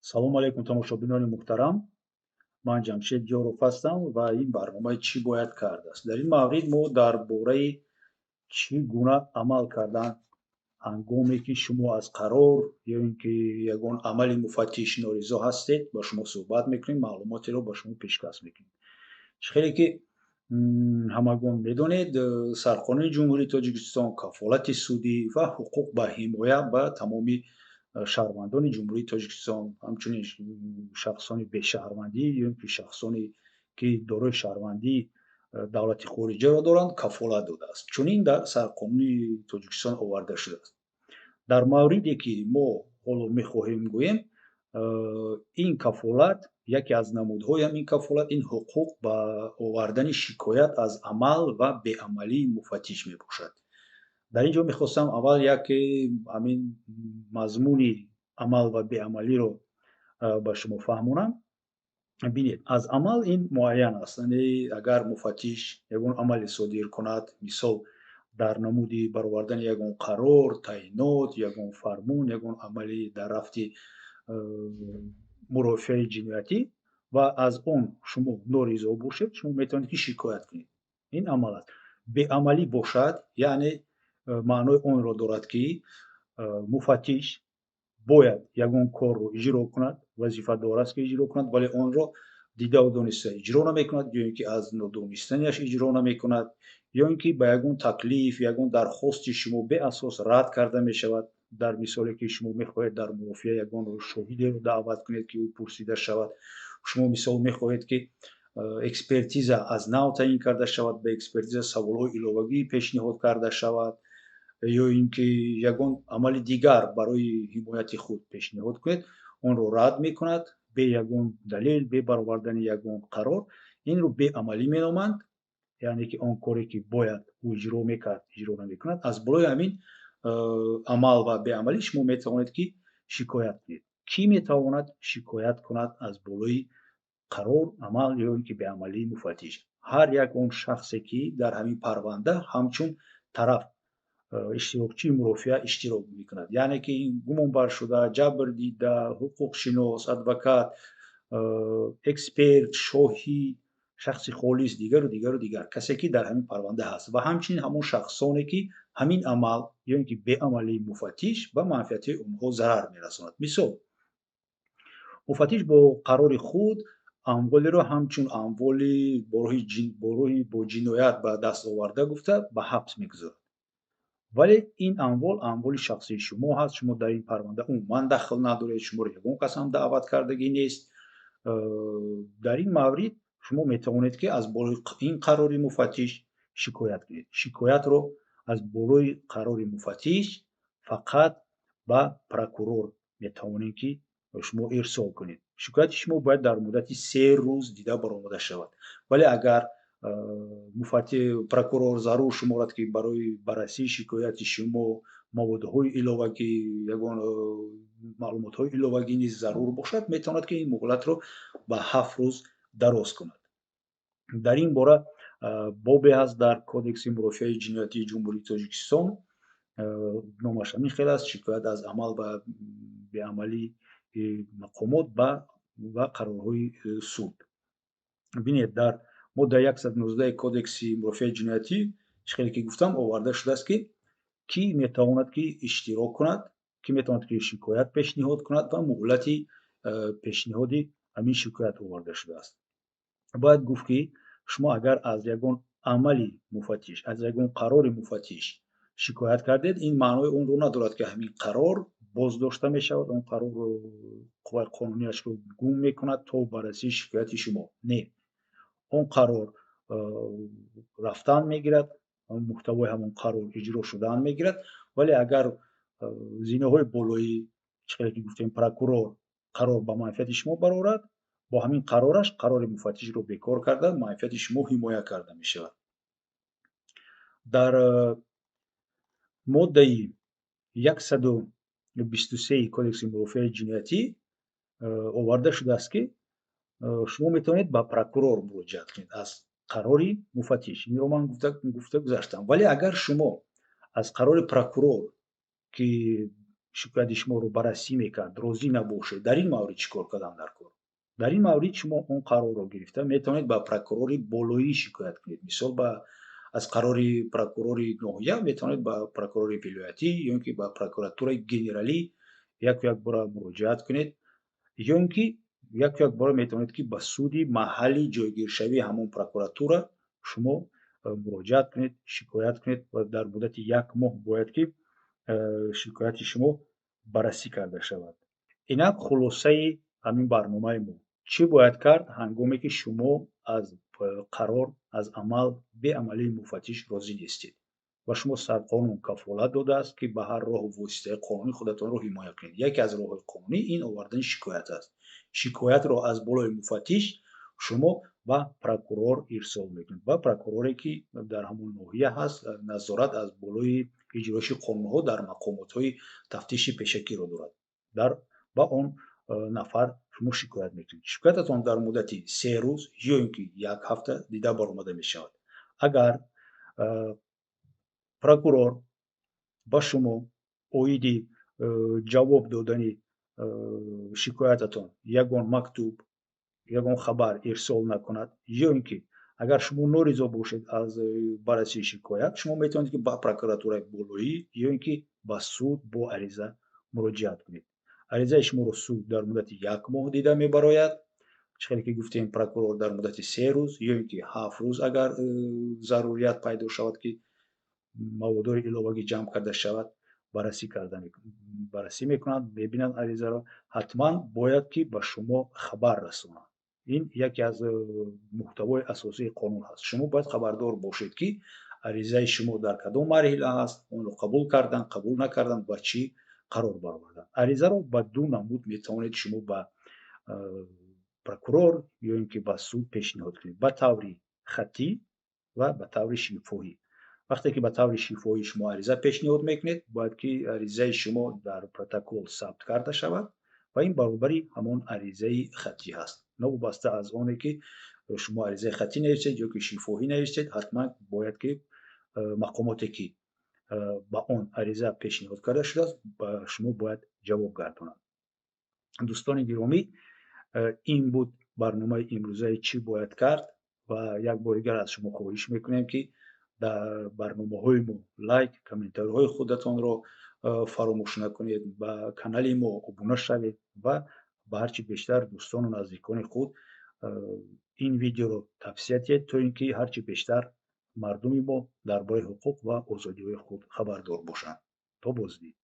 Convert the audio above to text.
Салому алайкум, тамошобинони муҳтарам. Ман Ҷамшед Ёров ҳастам ва ин барномаи «Чӣ бояд кард» аст. Дар ин маврид мо дар бораи чӣ гуна амал кардан, ҳангоме ки шумо аз қарор ё ин ки ягон амали муфаттиш норизо ҳастед, ба шумо суҳбат мекунем, маълумотеро ба шумо пешкаш мекунем. Чӣ хеле ки ҳамагон медонед, Сарқонуни Ҷумҳурии Тоҷикистон кафолати судӣ ва ҳуқуқ ба ҳимоя ба тамоми шаҳрвандони Ҷумҳурии Тоҷикистон, ҳамчунин шахсони бешаҳрвандӣ ё ин ки шахсоне ки дорои шаҳрвандии давлати хориҷаро доранд, кафолат додааст. Чунин дар Сарқонуни Тоҷикистон оварда шудааст. Дар мавриде ки мо ҳоло мехоҳем гӯем, ин кафолат, яке аз намудҳои ҳамин кафолат, ин ҳуқуқ ба овардани шикоят аз амал ва беамалии муфаттиш мебошад. Дар ин ҷо мехостам аввал яке ҳамин мазмуни амал ва беамалиро ба шумо фаҳмонам. Бинед, аз амал ин муайян аст, яъне агар муфаттиш ягон амале содир кунад, мисол, дар намуди баровардани ягон қарор, таъйинот, ягон фармон, ягон амали дар рафти мурофиаи ҷиноятӣ ва аз он шумо норизо бошед, шумо метавонед, ки шикоят кунед. Ин амал аст. Беамалӣ бошад, яъне маънои онро дорад, ки муфаттиш бояд ягон корро иҷро кунад, вазифадор аст, ки иҷро кунад, вале онро дидаву дониста иҷро намекунад ё ин ки аз нодонистаниаш иҷро намекунад, ё ин ки ба ягон таклиф, ягон дархости шумо беасос рад карда мешавад. Дар мисоле ки шумо мехоҳед дар мурофиа ягон шоҳидеро даъват кунед, ки ӯ пурсида шавад, шумо, мисол, мехоҳед, ки экспертиза аз нав таъйин карда шавад, ба экспертиза саволҳои иловагӣ пешниҳод карда шавад, ё ин ки ягон амали дигар барои ҳимояти худ пешниҳод кунед, онро рад мекунад бе ягон далел, бе баровардани ягон қарор, инро беамалӣ меноманд. Яъне ки он коре ки бояд ӯ иҷро мекард, иҷро намекунад. Аз болои ҳамин амал ва беамалӣ шумо метавонед, ки шикоят кунед. Кӣ метавонад шикоят кунад аз болои қарор, амал ё ин ки беамалии муфаттиш? Ҳар як он шахсе, ки дар ҳамин парванда ҳамчун тараф, иштирокчии мурофиа иштирок мекунад, яъне ки гумонбаршуда, ҷабр дида, ҳуқуқшинос, адвокат, эксперт, шоҳид, шахси холис, дигару дигару дигар, касе ки дар ҳамин парванда ҳаст ва ҳамчунин ҳамон шахсоне, ки ҳамин амал ё ин ки беамалии муфаттиш ба манфиати онҳо зарар мерасонад. Мисол, муфаттиш бо қарори худ амволеро ҳамчун амволи бо роҳи бо ҷиноят ба даст оварда гуфта, ба ҳабс мегузорад, вале ин амвол амволи шахсии шумо ҳаст. Шумо дар ин парванда умуман дахл надоред, шуморо ягон кас ҳам даъват кардагӣ нест. Дар ин маврид шумо метавонед, ки аз болои ин қарори муфаттиш шикоят кунед. Шикоятро аз болои қарори муфаттиш фақат ба прокурор метавонед, ки шумо ирсол кунед. Шикояти шумо бояд дар муддати 3 рӯз дида баромада шавад, вале агар прокурор зарур шуморад, ки барои баррасии шикояти шумо маводҳои иловагӣ, ягон маълумотҳои иловагӣ низ зарур бошад, метавонад, ки ин муҳлатро ба 7 рӯз дароз кунад. Дар ин бора бобе ҳаст дар Кодекси мурофиаи ҷиноятии Ҷумҳурии Тоҷикистон, номаш ҳамин хел аст: «Шикоят аз амал ва беамалии мақомот ва қарорҳои суд». Бинед, дар моддаи 119 Кодекси мурофиаи ҷиноятӣ, чӣ хеле ки гуфтам, оварда шудааст, ки кӣ метавонад, ки иштирок кунад, кӣ метавонад, ки шикоят пешниҳод кунад ва муҳлати пешниҳоди ҳамин шикоят оварда шудааст. Бояд гуфт, ки шумо агар аз ягон амали муфаттиш, аз ягон қарори муфаттиш шикоят кардед, ин маънои онро надорад, ки ҳамин қарор боздошта мешавад, он қарор қувваи қонунияшро гум мекунад то баррасии шикояти шумо. Не, он қарор рафтан мегирад, муҳтавои ҳамон қарор иҷро шудан мегирад, вале агар зинаҳои болоӣ, чӣ хеле ки гуфтем, прокурор қарор ба манфиати шумо барорад, бо ҳамин қарораш қарори муфаттишро бекор карда, манфиати шумо ҳимоя карда мешавад. Дар моддаи 123 Кодекси мурофиаи ҷиноятӣ оварда шудааст, ки шумо метавонед ба прокурор муроҷиат кунед аз қарори муфаттиш. Инро ман гуфта гузаштам, вале агар шумо аз қарори прокурор, ки Шикояти шуморо баррасӣ мекард, розӣ набошед, дар ин маврид чӣ кор кардан дар кор? Дар ин маврид шумо он қарорро гирифта метавонед ба прокурори болоӣ шикоят кунед. Мисол, ба аз қарори прокурори ноҳия метавонед ба прокурори вилоятӣ ё ин ки ба прокуратураи генералӣ яку як бора муроҷиат кунед, ё ин ки яку як бора метавонед, ки ба суди маҳалли ҷойгиршавии ҳамон прокуратура шумо муроҷиат кунед, шикоят кунед ва дар муддати як моҳ бояд, ки шикояти шумо баррасӣ карда шавад. Инак, хулосаи ҳамин барномаи мо: чӣ бояд кард, ҳангоме ки шумо аз қарор, аз амал, беамалии муфаттиш розӣ нестед? Ва шумо сарқонун кафолат додааст, ки ба ҳар роҳу воситаи қонунӣ худатонро ҳимоя кунед. Яке аз роҳҳои қонунӣ ин овардани шикоят аст. Шикоятро аз болои муфаттиш шумо ба прокурор ирсол мекунед, ба прокуроре, ки дар ҳамон ноҳия ҳаст, назорат аз болои иҷроиши қонунҳо дар мақомотҳои тафтиши пешакиро дорад. Дар ба он нафар шумо шикоят мекунед. Шикоятатон дар муддати 3 рӯз ё ин ки як ҳафта дида баромада мешавад. Агар прокурор ба шумо оиди ҷавоб додани шикоятатон ягон мактуб, ягон хабар ирсол накунад, ё ин ки агар шумо норизо бошед аз баррасии шикоят, шумо метавонед, ки ба прокуратураи болоӣ ё ин ки ба суд бо ариза муроҷиат кунед. Аризаи шуморо суд дар муддати як моҳ дида мебарояд. Чӣ хеле ки гуфтем, прокурор дар муддати 3 рӯз ё ин ки 7 рӯз, агар зарурият пайдо шавад, ки маводҳои иловагӣ ҷамъ карда шавад, баррасӣ мекунанд, мебинанд аризаро. Ҳатман бояд, ки ба шумо хабар расонанд. Ин яке аз муҳтавои асосии қонун ҳаст. Шумо бояд хабардор бошед, ки аризаи шумо дар кадом марҳила ҳаст, онро қабул карданд, қабул накарданд, ба чӣ қарор бароварданд. Аризаро ба ду намуд метавонед шумо ба прокурор ё ин ки ба суд пешниҳод кунед: ба таври хаттӣ ва ба таври шифоҳӣ. Вақте ки ба таври шифоҳӣ шумо ариза пешниҳод мекунед, бояд, ки аризаи шумо дар протокол сабт карда шавад ва ин баробари ҳамон аризаи хаттӣ ҳаст. Новобаста аз оне ки шумо аризаи хаттӣ нависед ё ки шифоҳӣ нависед, ҳатман бояд, ки мақомоте, ки ба он ариза пешниҳод карда шудааст, ба шумо бояд ҷавоб гардонад. Дӯстони гиромӣ, ин буд барномаи имрӯзаи «Чӣ бояд кард?» Ва як бори дигар аз шумо хоҳиш мекунем, ки дар барномаҳои мо лайк, комментариҳои худатонро фаромӯш накунед, ба канали мо обуна шавед ва ба ҳарчи бештар дӯстону наздикони худ ин видеоро тавсия диҳед, то ин ки ҳарчи бештар мардуми мо дар бораи ҳуқуқ ва озодиҳои худ хабардор бошанд. То боздид.